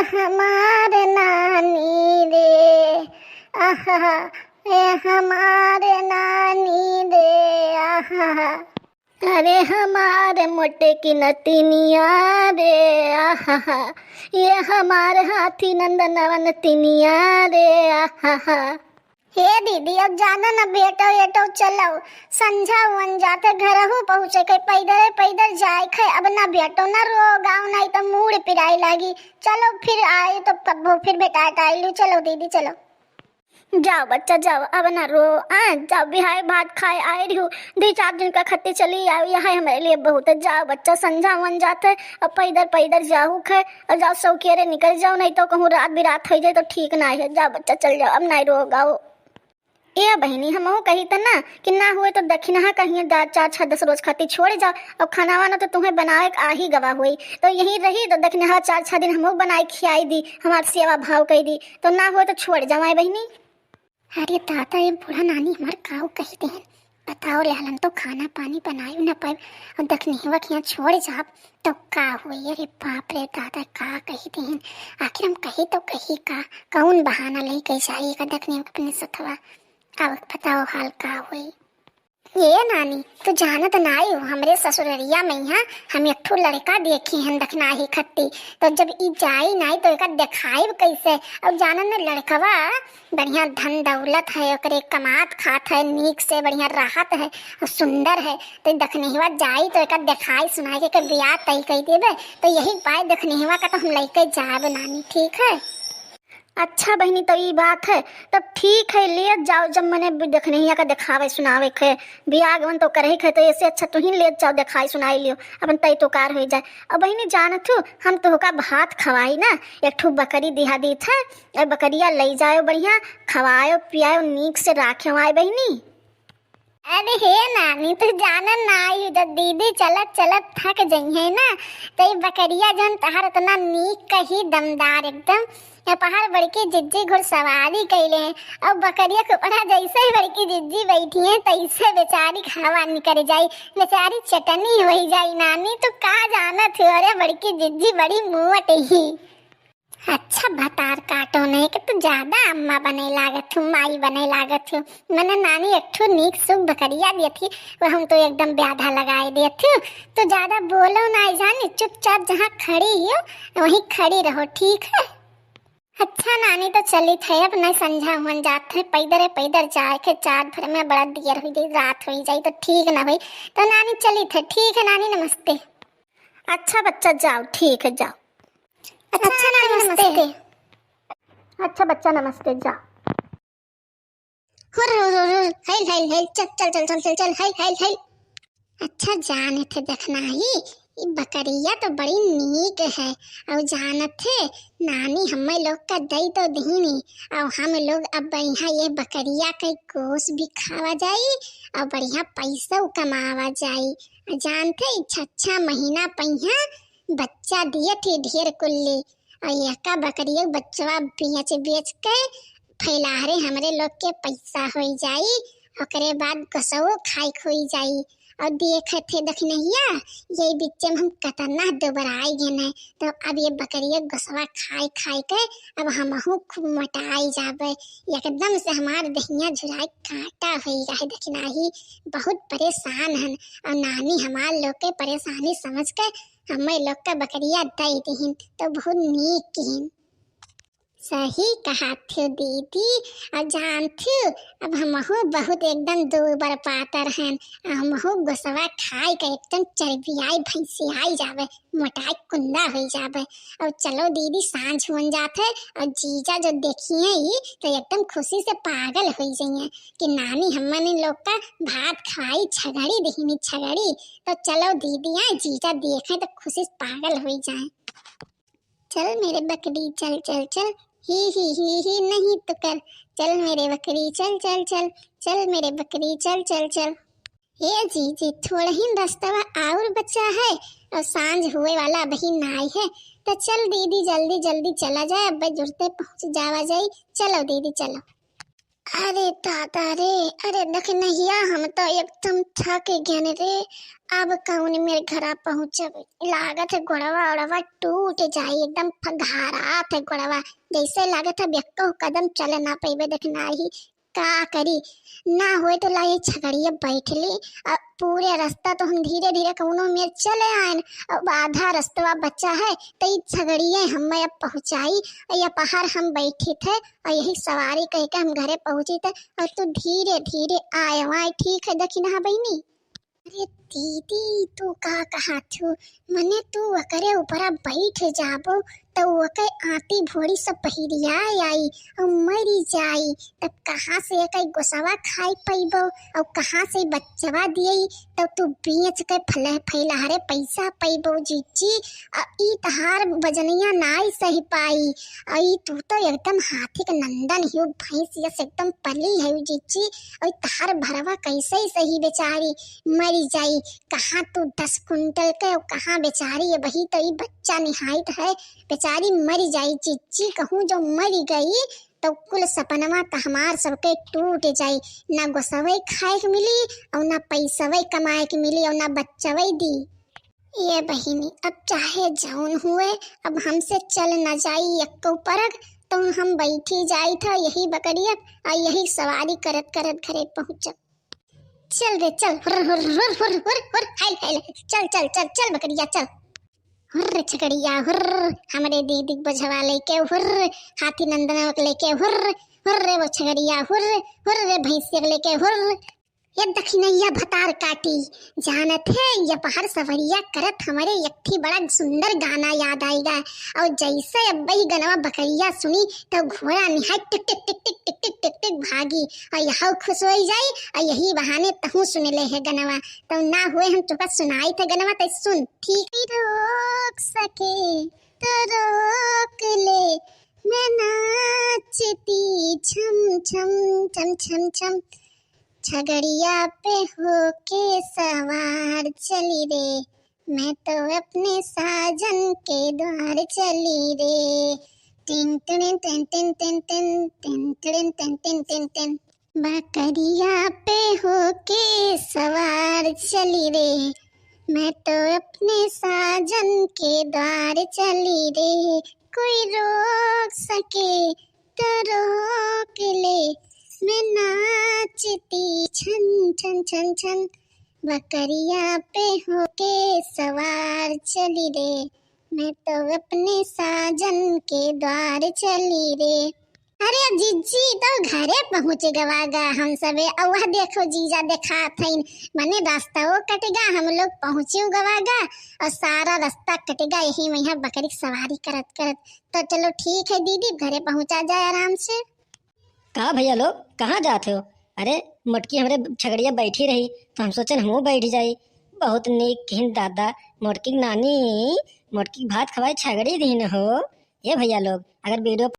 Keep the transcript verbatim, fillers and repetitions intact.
हमार नानी रे, आहा, ए हमार नानी रे, आहा। अरे हमार मोटे की नतिनिया रे, आहा, ये हमार हाथी नंदनवन तिनिया रे, आहा। हे दीदी, अब जाना ना, भेटो एटो चलो, संझा हुअन जाते, घरहू पहुँचे के, पैदरे पैदर जाए खे, अब ना भेटो ना रो गाँव, नहीं तो मूड़ पिराए लागी। चलो फिर आए तो कब्बो फिर भेटाए टाइलू, चलो दीदी चलो। जाओ बच्चा जाओ, अब ना रो, आ, जाओ बिहाए भात खाए आए रहो, दुई चार दिन का खत्ती चली आओ, यहाँ हमारे लिए बहुत है। जाओ बच्चा, संझा हुअन जाते, अब पैदर पैदर जाहू खे, और जाओ सौकेरे निकल जाओ, नहीं तो कहूँ रात बिरात होइ जाए तो ठीक ना है। जाओ बच्चा चल जाओ, अब ना रो गाओ। ए बहिनी, हमहू कही त ना कि ना हुए तो दखिनहा कहिए दा-, चार छह दस रोज खातिर छोड़ जाओ, और खाना वाना तो तुम्हें बनाए के आ ही गवा हुई, तो यही रही तो दखिनहा चार छह दिन हमहू बनाए खियाई दी, हमार सेवा भाव कई दी, तो ना हुए तो छोड़ जाओ ए बहिनी। अरे दादा, ये बूढ़ा नानी हमार काऊ कही देहन, बताओ, लेहलन तो खाना पानी बनाए न पाए, और दखिनहवा के यहाँ छोड़ जाब तो का हुई? अरे बाप रे दादा, का कही देहन, आखिर हम कही तो कही का, कौन बहाना लेके जाई का दखिनहवा के अपने सथवा? अब बताओ हाल का हुई? ये नानी, तू जानत नाई हो, हमरे ससुररिया में यहाँ हम एक ठो लड़का देखी हन दखिनही खत्ती। तो जब ई जाई नाई तो एका देखाइब कैसे? और जानत न लड़कवा बढ़िया धन दौलत है, ओकरे कमात खात है, नीक से बढ़िया रहत है और सुंदर है। तो दखिनहवा जाई तो एका देखाई सुनाई के एकर बियाह तय कई देबे। तो यही पाए दखिनहवा का तो हम लइके जाब नानी, ठीक है? अच्छा बहिनी, तो ई बात है, तब ठीक है, ले जाओ, जब मने भी दखिनहिया का देखावे सुनावे के, बियाह गवन तो करही के, तो ऐसे अच्छा तू ही ले जाओ, देखाई सुनाई लियो, अपन तय तोकार हो जाए। अब बहिनी जानत हूँ, हम तोहका भात खवाई ना, एक ठो बकरी दिहा दीत है, और बकरिया ले जाओ, बढ़िया खवाओ पियाओ, नीक से राखे आए बहिनी। अरे हे नानी, तू जानन नाई, जब दीदी चलत चलत थक जइहे ना, तो ई बकरिया जौन तहार इतना नीक कही, दमदार एकदम, या पहाड़ बड़की जिज्जी घुड़सवारी कैले हैं, और बकरिया के ऊपरा जैसे ही बड़की जिज्जी बैठी है, तैसे बेचारी के हवा निकल जाई, बेचारी चटनी हो जाई। नानी, तू का जानत हो, अरे बड़की जिज्जी बड़ी मुवट ही। अच्छा भतार काटो नहीं कि तू ज्यादा अम्मा बने लागत हूँ, माई बने लागत हूँ। मने नानी एक ठो नीक सुख बकरिया दियत ही, वो हम तो एकदम ब्याधा लगाए दियत हूँ। तो ज्यादा बोलो ना जानी, चुपचाप जहाँ खड़ी हो वहीं खड़ी रहो, ठीक है? अच्छा नानी, तो चलित है, अब नहीं संझा हुअन जात है, पैदर है, पैदर जाए के चार भर में बड़ा देर हुई जाई, रात हुई जाई तो ठीक ना हुई। तो नानी चलित है, ठीक है नानी, नमस्ते। अच्छा बच्चा जाओ, ठीक है जाओ। अच्छा नानी, नमस्ते। अच्छा बच्चा, नमस्ते, जा। हुर, हुर, हुर, हुर, हेल, हेल, हेल, चल, चल, हेल, हेल, हेल। अच्छा जानत है दखिनही, ई बकरिया तो बड़ी नीक है। और जानत है नानी, हमें लोग का दई तो दीनी, और हम लोग अब यहाँ ये बकरिया के गोश्त भी खावा जाई और बढ़िया पैसा कमावा जाई। और जानत है, ई छह छह महीना पहिया बच्चा दिए थी ढेर कुल्ली, और एका बकरिया बच्चवा बेच बेच के फैलाहरे हमरे लोग के पैसा होई जाई, ओकरे बाद गोसवो खाइक होई जाई। और देखे थे दखिनहिया, यही बीच में हम कतना दुबराई गए हैं, तो अब ये बकरिया गोसवा खाए खाए के अब हमहू खूब मोटाई जाबे, एकदम से हमार दहिया झुराई काटा होई रहे दखिनही। बहुत परेशान हन, और नानी हमार लोग के परेशानी समझ के हमें लोग का बकरिया दे दिहिन, तो बहुत नीक किहिन। सही कहा थी दीदी, और जान थी, अब हमहू बहुत एकदम दूबर पातर हन, और हमहू गोसवा खाए के एकदम चर्बियाई भैंसियाई जाबे, मोटाई कुंदा हो जाबे। और चलो दीदी, सांझ होन जात है, और जीजा जो देखिए ही तो एकदम खुशी से पागल हो जाइए कि नानी हमने लोग का भात खाई, छगड़ी दहिनी छगड़ी। तो चलो दीदी, आए जीजा देखें तो खुशी से पागल हो जाए। चल मेरे बकरी चल चल चल, ही ही ही ही नहीं तो कर, चल मेरे बकरी चल चल चल, चल मेरे बकरी चल चल चल। हे जीजी, थोड़ा ही रस्तवा और बचा है और सांझ हुए वाला अबही नाई है, तो चल दीदी जल्दी जल्दी चला जाए, अब जुरते पहुँच जावा जाई। चलो दीदी चलो। अरे दादा रे, अरे दखिनहिया, हम तो एकदम थक गएन रे। अब कौन मेर घरा पहुँचब, लागत है गोड़वा ओड़वा टूट जाई, एकदम फघारात है गोड़वा, जैसे लागत है अब एक्को कदम चल ना पइबे। दखिनही का करी, ना होए तो लाई छगड़िया बैठ ली। अब पूरे रास्ता तो हम धीरे धीरे कौनो मेर चले आएन, अब आधा रस्तवा बचा है, तो ई छगड़िया हमें अब पहुँचाई। और ये पहाड़ हम बैठित है, और यही सवारी कह के हम घरे पहुँचित है, और तू धीरे धीरे आए वाए, ठीक है दखिनहा बहिनी? अरे दीदी, तू का कहत हो? मने तू ओकरे ऊपरा बैठ जाबो, तो ओके आंटी भोड़ी सब पहिरिया आई और मरी जाई। तब कहाँ से एके गोसवा खाए पइबो और कहाँ से बच्चवा दिए? तब तू बेच के फले फैलहरे पैसा पइबो जीजी। आ ई तहार वजनिया नाई सही पाई। आ ई तू तो एकदम हाथी के नंदन हियो, भैंस यस एकदम पली है जीजी। और तहार भरवा कैसे ही सही बेचारी मरी जाई। कहाँ तू दस कुंटल के और कहाँ बेचारी, अबही तो ई बच्चा निहाइत है। बेचारी मरी जाई जीजी, कहूँ जो मरी गई तो कुल सपनवा तो हमार सबके टूट जाई। ना गोसवई खाए के मिली और ना पैसवई कमाए के मिली और ना बच्चवई दी। ये बहिनी, अब चाहे जौन हुए, अब हमसे चल न जाई एक्को परग, तो हम बैठी जाइत है यही बकरिया और यही सवारी करत करत घरे पहुँचब। चल रे चल, हुर्र, हुर्र, हुर्र, हुर्र, हुर्र, हुर्र, हाय, हाय, हाय, चल, चल, चल, चल बकरिया, चल। हुर्र छगड़िया, हुर्र, हमरे दीदी के बोझवा लेके, हुर्र, हाथी नंदनवा के लेके, हुर्र, हुर्र रे वो छगड़िया, हुर्र, हुर्र रे भैंसिया के लेके, हुर्र। ये दखिनैया भतार काटी, जानत है, ये पहाड़ सवरिया करत हमरे एक ठी बड़ा सुंदर गाना याद आइगा। और जैसे अब ई गनवा बकरिया सुनी, तो घोड़ा निहाय टिक टिक टिक टिक टिक टिक टिक टिक भागी, और यहू खुश होई जाई, और यही बहाने तहूँ सुन ले है गनवा। तो ना हुए हम तुका सुनाई थे गनवा, तो सुन ठीक। रोक सके तो रोक ले, मैं नाचती छम छम छम छम छम, छगड़िया पे होके सवार चली रे, मैं तो अपने साजन के द्वार चली रे। टिन टिन टिन टिन टिन टिन, टिन टिन टिन टिन टिन टिन। बकरिया पे होके सवार चली रे, मैं तो अपने साजन के द्वार चली रे। कोई रोक सके तो रोक ले, मैं नाचती छन छन छन छन, बकरिया पे होके सवार चली रे, मैं तो अपने साजन के द्वार चली रे। अरे जीजी, तो घरे पहुँचे गवागा हम सबे। और वह देखो जीजा देखात हइन, मने रास्ता वो कटेगा, हम लोग पहुँचे गवागा और सारा रास्ता कटेगा यही में यहाँ बकरी की सवारी करत करत। तो चलो ठीक है दीदी, घरे पहुँचा जाए आराम से। का भैया लोग, कहाँ जात हो? अरे मोटकी हमरे छगड़िया बैठी रही, तो हम सोचन हमहू बैठ जाई। बहुत नीक किहिन दादा, मोटकी के नानी, मोटकी के भात खवाए छगड़ी दीन हो। ये भैया लोग, अगर वीडियो